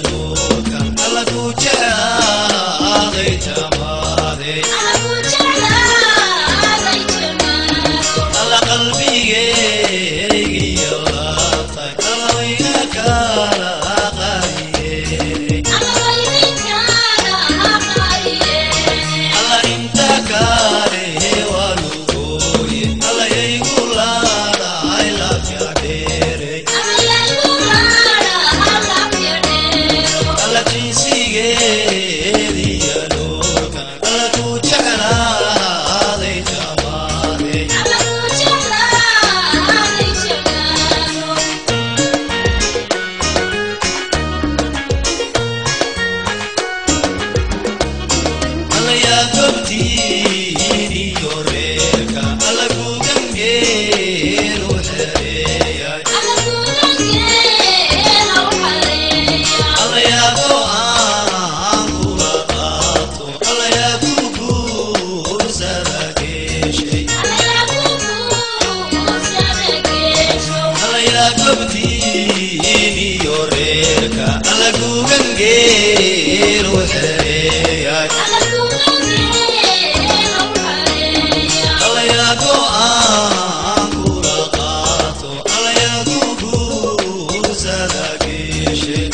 Nuurka Alla ku jeclaaday jamaade. Alla qalbigeygiyo laabtay, Alla wayna kala qariyey. Alla inta kale waa lugooye, Alla yaygu laadhay laafya dheerey. Alla jinsigeediyo nuurka, Alla ku jeclaaday jamaade. Alla yaa gobtiin iyo reerka, Alla ku gangeelu xereeyay. Alla yaa go'aan kula qaato, Alla yaa ku guursada geeshay. Alla yaa gobtiin iyo reerka, Alla ku gangeelu xereeyay. Alla yaa go'aan kula qaato, Alla yaa ku guursada geeshay.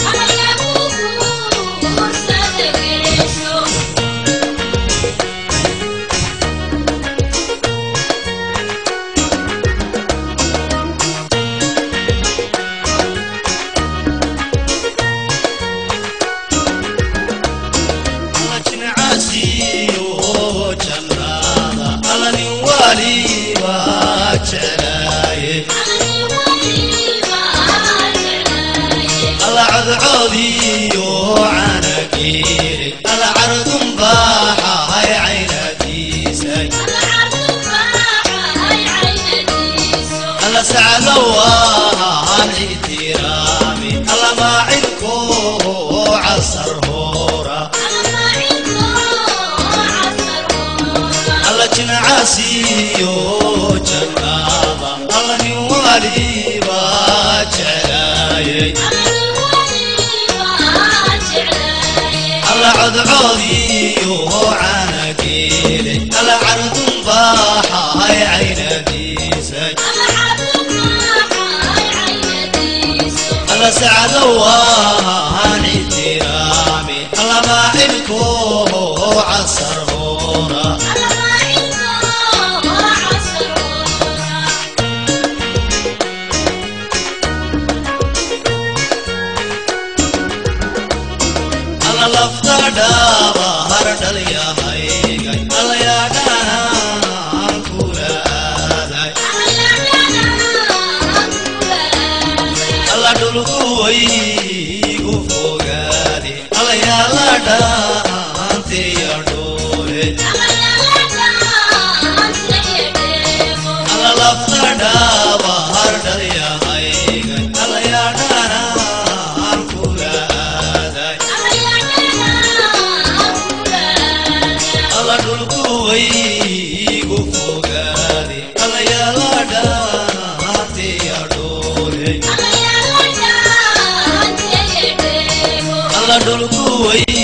Alla jincaasiyo jannada, Alla nin waliba jeclaaye. Alla codcoodiyo canageere, Alla cardun baaxahay caynadiisay. Alla sacdawaan ixtiraami, Alla maacilko casar hoora. Alla jincaasiyo jannada, Alla nin waliba jeclaayey. Alla codcoodiyo canageele, Alla cardun baaxahay caynadiisay. Alla sacdawaan ixtiraami, Alla maacilko casar hoora. Alla lafta dhaaba hardhalyahaygay, Alla yaadhanaan kula aaday. Alla dhulku waygu fogaade, Alla yaala dhaanteya dhoole. Alla lafta dhaaba hardhalyahaygay, Alla yaadhanaan kula aaday. Alla dhulku waygu fogaade, Alla yaala dhaanteya dhoole. Alla dhulku way